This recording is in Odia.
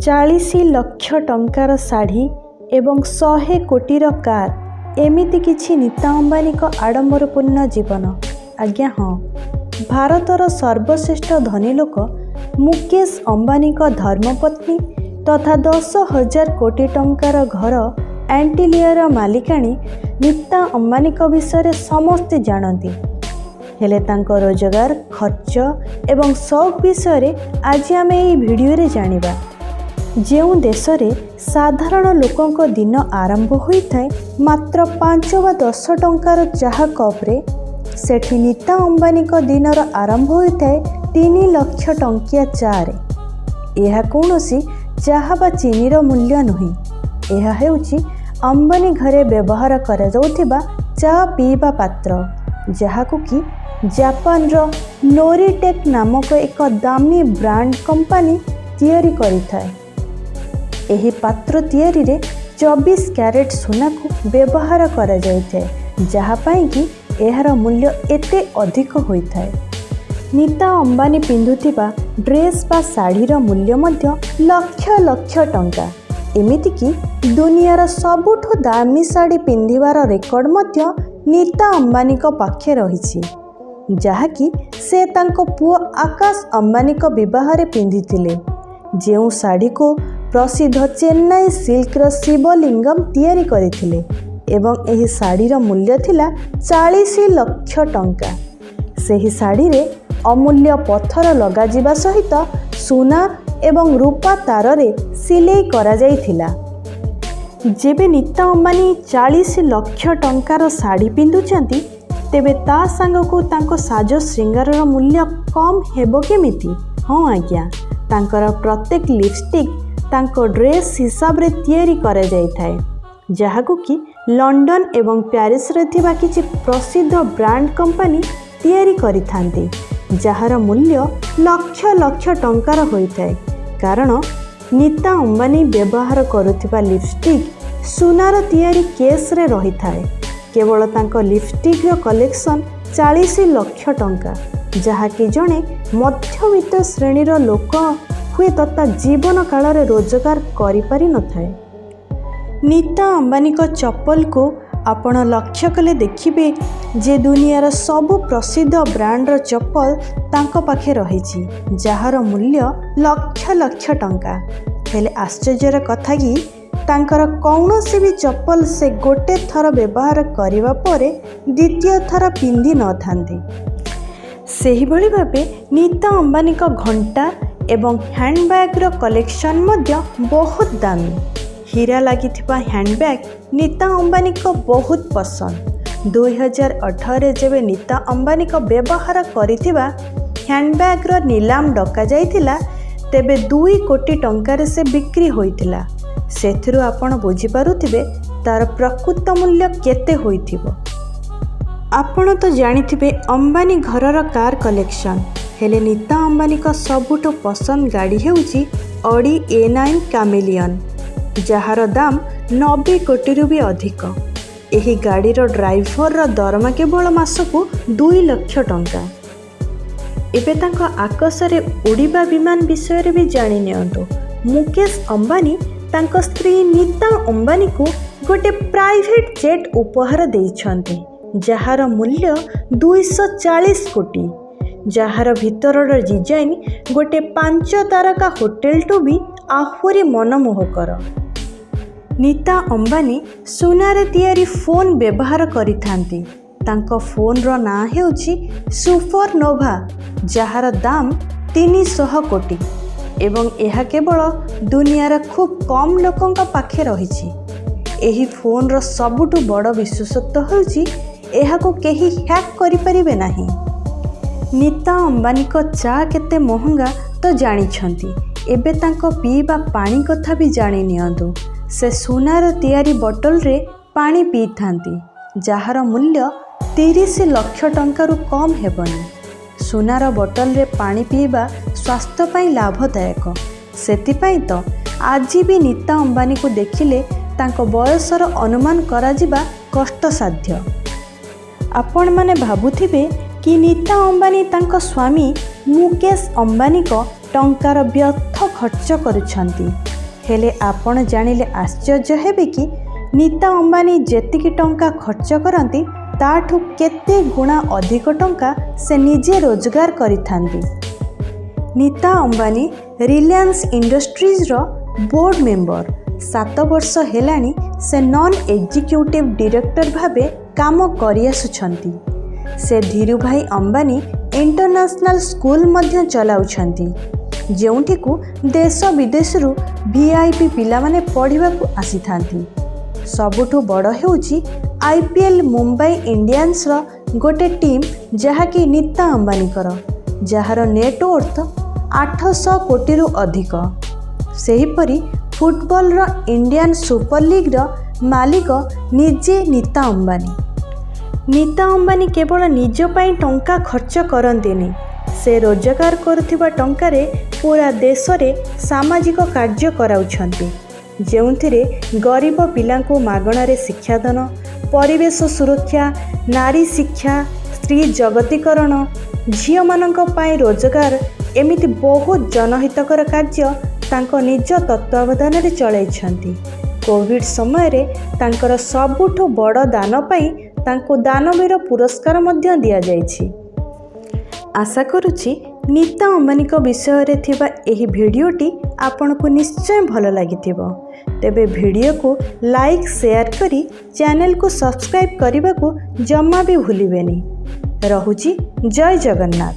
40 ଲକ୍ଷ ଟଙ୍କାର ଶାଢ଼ୀ ଏବଂ 100 କୋଟିର କାର୍, ଏମିତି କିଛି ନୀତା ଅମ୍ବାନୀଙ୍କ ଆଡ଼ମ୍ବରପୂର୍ଣ୍ଣ ଜୀବନ। ଆଜ୍ଞା ହଁ, ଭାରତର ସର୍ବଶ୍ରେଷ୍ଠ ଧନୀ ଲୋକ ମୁକେଶ ଅମ୍ବାନୀଙ୍କ ଧର୍ମପତ୍ନୀ ତଥା 10,000 କୋଟି ଟଙ୍କାର ଘର ଆଣ୍ଟିଲିଆର ମାଲିକାଣୀ ନୀତା ଅମ୍ବାନୀଙ୍କ ବିଷୟରେ ସମସ୍ତେ ଜାଣନ୍ତି। ହେଲେ ତାଙ୍କ ରୋଜଗାର, ଖର୍ଚ୍ଚ ଏବଂ ସଉକ ବିଷୟରେ ଆଜି ଆମେ ଏହି ଭିଡ଼ିଓରେ ଜାଣିବା। ଯେଉଁ ଦେଶରେ ସାଧାରଣ ଲୋକଙ୍କ ଦିନ ଆରମ୍ଭ ହୋଇଥାଏ ମାତ୍ର 5 ବା 10 ଟଙ୍କାର ଚାହା କପ୍ରେ, ସେଠି ନୀତା ଅମ୍ବାନୀଙ୍କ ଦିନର ଆରମ୍ଭ ହୋଇଥାଏ 3 ଲକ୍ଷ ଟଙ୍କିଆ ଚାରେ। ଏହା କୌଣସି ଚାହା ବା ଚିନିର ମୂଲ୍ୟ ନୁହେଁ। ଏହା ହେଉଛି ଅମ୍ବାନୀ ଘରେ ବ୍ୟବହାର କରାଯାଉଥିବା ଚା ପିଇବା ପାତ୍ର, ଯାହାକୁ କି ଜାପାନର ନୋରିଟେକ୍ ନାମକ ଏକ ଦାମୀ ବ୍ରାଣ୍ଡ କମ୍ପାନୀ ତିଆରି କରିଥାଏ। ଏହି ପାତ୍ର ତିଆରିରେ 24 କ୍ୟାରେଟ୍ ସୁନାକୁ ବ୍ୟବହାର କରାଯାଇଥାଏ, ଯାହା ପାଇଁକି ଏହାର ମୂଲ୍ୟ ଏତେ ଅଧିକ ହୋଇଥାଏ। ନୀତା ଅମ୍ବାନୀ ପିନ୍ଧୁଥିବା ଡ୍ରେସ୍ ବା ଶାଢ଼ୀର ମୂଲ୍ୟ ମଧ୍ୟ ଲକ୍ଷ ଲକ୍ଷ ଟଙ୍କା। ଏମିତିକି ଦୁନିଆର ସବୁଠୁ ଦାମୀ ଶାଢ଼ୀ ପିନ୍ଧିବାର ରେକର୍ଡ଼ ମଧ୍ୟ ନୀତା ଅମ୍ବାନୀଙ୍କ ପାଖେ ରହିଛି, ଯାହାକି ସେ ତାଙ୍କ ପୁଅ ଆକାଶ ଅମ୍ବାନୀଙ୍କ ବିବାହରେ ପିନ୍ଧିଥିଲେ, ଯେଉଁ ଶାଢ଼ୀକୁ ପ୍ରସିଦ୍ଧ ଚେନ୍ନାଇ ସିଲ୍କର ଶିବଲିଙ୍ଗମ ତିଆରି କରିଥିଲେ ଏବଂ ଏହି ଶାଢ଼ୀର ମୂଲ୍ୟ ଥିଲା 40 ଲକ୍ଷ ଟଙ୍କା। ସେହି ଶାଢ଼ୀରେ ଅମୂଲ୍ୟ ପଥର ଲଗାଯିବା ସହିତ ସୁନା ଏବଂ ରୂପା ତାରରେ ସିଲେଇ କରାଯାଇଥିଲା। ଯେବେ ନୀତା ଅମ୍ବାନୀ 40 ଲକ୍ଷ ଟଙ୍କାର ଶାଢ଼ୀ ପିନ୍ଧୁଛନ୍ତି, ତେବେ ତା ସାଙ୍ଗକୁ ତାଙ୍କ ସାଜ ଶୃଙ୍ଗାରର ମୂଲ୍ୟ କମ୍ ହେବ କେମିତି? ହଁ ଆଜ୍ଞା, ତାଙ୍କର ପ୍ରତ୍ୟେକ ଲିପଷ୍ଟିକ୍ ତାଙ୍କ ଡ୍ରେସ୍ ହିସାବରେ ତିଆରି କରାଯାଇଥାଏ, ଯାହାକୁ କି ଲଣ୍ଡନ ଏବଂ ପ୍ୟାରିସରେ ଥିବା କିଛି ପ୍ରସିଦ୍ଧ ବ୍ରାଣ୍ଡ କମ୍ପାନୀ ତିଆରି କରିଥାନ୍ତି, ଯାହାର ମୂଲ୍ୟ ଲକ୍ଷ ଲକ୍ଷ ଟଙ୍କାର ହୋଇଥାଏ। କାରଣ ନୀତା ଅମ୍ବାନୀ ବ୍ୟବହାର କରୁଥିବା ଲିପଷ୍ଟିକ୍ ସୁନାର ତିଆରି କେସ୍ରେ ରହିଥାଏ। କେବଳ ତାଙ୍କ ଲିପଷ୍ଟିକ୍ର କଲେକ୍ସନ୍ 40 ଲକ୍ଷ ଟଙ୍କା, ଯାହାକି ଜଣେ ମଧ୍ୟବିତ୍ତ ଶ୍ରେଣୀର ଲୋକ ହୁଏତ ତା ଜୀବନ କାଳରେ ରୋଜଗାର କରିପାରିନଥାଏ। ନୀତା ଅମ୍ବାନୀଙ୍କ ଚପଲକୁ ଆପଣ ଲକ୍ଷ୍ୟ କଲେ ଦେଖିବେ ଯେ ଦୁନିଆର ସବୁ ପ୍ରସିଦ୍ଧ ବ୍ରାଣ୍ଡର ଚପଲ ତାଙ୍କ ପାଖେ ରହିଛି, ଯାହାର ମୂଲ୍ୟ ଲକ୍ଷ ଲକ୍ଷ ଟଙ୍କା। ହେଲେ ଆଶ୍ଚର୍ଯ୍ୟର କଥା କି ତାଙ୍କର କୌଣସି ବି ଚପଲ ସେ ଗୋଟେ ଥର ବ୍ୟବହାର କରିବା ପରେ ଦ୍ୱିତୀୟ ଥର ପିନ୍ଧି ନଥାନ୍ତି। ସେହିଭଳି ଭାବେ ନୀତା ଅମ୍ବାନୀଙ୍କ ଘଣ୍ଟା ଏବଂ ହ୍ୟାଣ୍ଡବ୍ୟାଗ୍ର କଲେକ୍ସନ୍ ମଧ୍ୟ ବହୁତ ଦାମୀ। ହୀରା ଲାଗିଥିବା ହ୍ୟାଣ୍ଡବ୍ୟାଗ୍ ନୀତା ଅମ୍ବାନୀଙ୍କ ବହୁତ ପସନ୍ଦ। 2018ରେ ଯେବେ ନୀତା ଅମ୍ବାନୀଙ୍କ ବ୍ୟବହାର କରିଥିବା ହ୍ୟାଣ୍ଡବ୍ୟାଗ୍ର ନିଲାମ ଡକାଯାଇଥିଲା, ତେବେ 2 କୋଟି ଟଙ୍କାରେ ସେ ବିକ୍ରି ହୋଇଥିଲା। ସେଥିରୁ ଆପଣ ବୁଝିପାରୁଥିବେ ତା'ର ପ୍ରକୃତ ମୂଲ୍ୟ କେତେ ହୋଇଥିବ। ଆପଣ ତ ଜାଣିଥିବେ ଅମ୍ବାନୀ ଘରର କାର୍ କଲେକ୍ସନ୍। ହେଲେ ନୀତା ଅମ୍ବାନୀଙ୍କ ସବୁଠୁ ପସନ୍ଦ ଗାଡ଼ି ହେଉଛି ଅଡ଼ି ଏ9 କାମିଲିୟନ୍, ଯାହାର ଦାମ 90 କୋଟିରୁ ବି ଅଧିକ। ଏହି ଗାଡ଼ିର ଡ୍ରାଇଭରର ଦରମା କେବଳ ମାସକୁ 2 ଲକ୍ଷ ଟଙ୍କା। ଏବେ ତାଙ୍କ ଆକାଶରେ ଉଡ଼ିବା ବିମାନ ବିଷୟରେ ବି ଜାଣି ନିଅନ୍ତୁ। ମୁକେଶ ଅମ୍ବାନୀ ତାଙ୍କ ସ୍ତ୍ରୀ ନୀତା ଅମ୍ବାନୀକୁ ଗୋଟେ ପ୍ରାଇଭେଟ୍ ଜେଟ୍ ଉପହାର ଦେଇଛନ୍ତି, ଯାହାର ମୂଲ୍ୟ 240 କୋଟି, ଯାହାର ଭିତରର ଡିଜାଇନ୍ ଗୋଟେ ପାଞ୍ଚ ତାରକା ହୋଟେଲଠୁ ବି ଆହୁରି ମନମୋହକର। ନୀତା ଅମ୍ବାନୀ ସୁନାରେ ତିଆରି ଫୋନ୍ ବ୍ୟବହାର କରିଥାନ୍ତି। ତାଙ୍କ ଫୋନ୍ର ନାଁ ହେଉଛି ସୁପର ନୋଭା, ଯାହାର ଦାମ 300 କୋଟି ଏବଂ ଏହା କେବଳ ଦୁନିଆର ଖୁବ୍ କମ୍ ଲୋକଙ୍କ ପାଖେ ରହିଛି। ଏହି ଫୋନ୍ର ସବୁଠୁ ବଡ଼ ବିଶେଷତ୍ୱ ହେଉଛି ଏହାକୁ କେହି ହ୍ୟାକ୍ କରିପାରିବେ ନାହିଁ। ନୀତା ଅମ୍ବାନୀଙ୍କ ଚା କେତେ ମହଙ୍ଗା ତ ଜାଣିଛନ୍ତି, ଏବେ ତାଙ୍କ ପିଇବା ପାଣି କଥା ବି ଜାଣି ନିଅନ୍ତୁ। ସେ ସୁନାର ତିଆରି ବଟଲରେ ପାଣି ପିଇଥାନ୍ତି, ଯାହାର ମୂଲ୍ୟ 30 ଲକ୍ଷ ଟଙ୍କାରୁ କମ୍ ହେବନି। ସୁନାର ବଟଲରେ ପାଣି ପିଇବା ସ୍ୱାସ୍ଥ୍ୟ ପାଇଁ ଲାଭଦାୟକ। ସେଥିପାଇଁ ତ ଆଜି ବି ନୀତା ଅମ୍ବାନୀକୁ ଦେଖିଲେ ତାଙ୍କ ବୟସର ଅନୁମାନ କରାଯିବା କଷ୍ଟସାଧ୍ୟ। ଆପଣମାନେ ଭାବୁଥିବେ କି ନୀତା ଅମ୍ବାନୀ ତାଙ୍କ ସ୍ୱାମୀ ମୁକେଶ ଅମ୍ବାନୀଙ୍କ ଟଙ୍କାର ବ୍ୟର୍ଥ ଖର୍ଚ୍ଚ କରୁଛନ୍ତି। ହେଲେ ଆପଣ ଜାଣିଲେ ଆଶ୍ଚର୍ଯ୍ୟ ହେବେ କି ନୀତା ଅମ୍ବାନୀ ଯେତିକି ଟଙ୍କା ଖର୍ଚ୍ଚ କରନ୍ତି, ତାଠୁ କେତେ ଗୁଣା ଅଧିକ ଟଙ୍କା ସେ ନିଜେ ରୋଜଗାର କରିଥାନ୍ତି। ନୀତା ଅମ୍ବାନୀ ରିଲାଏନ୍ସ ଇଣ୍ଡଷ୍ଟ୍ରିଜ୍ର ବୋର୍ଡ଼ ମେମ୍ବର। 7 ବର୍ଷ ହେଲାଣି ସେ ନନ୍ ଏକ୍ଜିକ୍ୟୁଟିଭ୍ ଡିରେକ୍ଟର ଭାବେ କାମ କରିଆସୁଛନ୍ତି। ସେ ଧୀରୁଭାଇ ଅମ୍ବାନୀ ଇଣ୍ଟରନ୍ୟାସନାଲ୍ ସ୍କୁଲ ମଧ୍ୟ ଚଲାଉଛନ୍ତି, ଯେଉଁଠିକୁ ଦେଶ ବିଦେଶରୁ ଭିଆଇପି ପିଲାମାନେ ପଢ଼ିବାକୁ ଆସିଥାନ୍ତି। ସବୁଠୁ ବଡ଼ ହେଉଛି ଆଇପିଏଲ୍ ମୁମ୍ବାଇ ଇଣ୍ଡିଆନ୍ସର ଗୋଟେ ଟିମ୍, ଯାହାକି ନୀତା ଅମ୍ବାନୀଙ୍କର, ଯାହାର ନେଟୱର୍ଥ 800 କୋଟିରୁ ଅଧିକ। ସେହିପରି ଫୁଟବଲର ଇଣ୍ଡିଆନ୍ ସୁପର ଲିଗ୍ର ମାଲିକ ନିଜେ ନୀତା ଅମ୍ବାନୀ। ନୀତା ଅମ୍ବାନୀ କେବଳ ନିଜ ପାଇଁ ଟଙ୍କା ଖର୍ଚ୍ଚ କରନ୍ତିନି, ସେ ରୋଜଗାର କରୁଥିବା ଟଙ୍କାରେ ପୁରା ଦେଶରେ ସାମାଜିକ କାର୍ଯ୍ୟ କରାଉଛନ୍ତି, ଯେଉଁଥିରେ ଗରିବ ପିଲାଙ୍କୁ ମାଗଣାରେ ଶିକ୍ଷାଦାନ, ପରିବେଶ ସୁରକ୍ଷା, ନାରୀ ଶିକ୍ଷା, ସ୍ତ୍ରୀ ସଶକ୍ତିକରଣ, ଝିଅମାନଙ୍କ ପାଇଁ ରୋଜଗାର, ଏମିତି ବହୁତ ଜନହିତକର କାର୍ଯ୍ୟ ତାଙ୍କ ନିଜ ତତ୍ତ୍ୱାବଧାନରେ ଚଳାଇଛନ୍ତି। କୋଭିଡ଼ ସମୟରେ ତାଙ୍କର ସବୁଠୁ ବଡ଼ ଦାନ ପାଇଁ ତାଙ୍କୁ ଦାନବୀର ପୁରସ୍କାର ମଧ୍ୟ ଦିଆଯାଇଛି। ଆଶା କରୁଛି ନୀତା ଅମ୍ବାନୀଙ୍କ ବିଷୟରେ ଥିବା ଏହି ଭିଡ଼ିଓଟି ଆପଣଙ୍କୁ ନିଶ୍ଚୟ ଭଲ ଲାଗିଥିବ। ତେବେ ଭିଡ଼ିଓକୁ ଲାଇକ୍, ସେୟାର କରି ଚ୍ୟାନେଲକୁ ସବସ୍କ୍ରାଇବ୍ କରିବାକୁ ଜମା ବି ଭୁଲିବେନି। ରହୁଛି, ଜୟ ଜଗନ୍ନାଥ।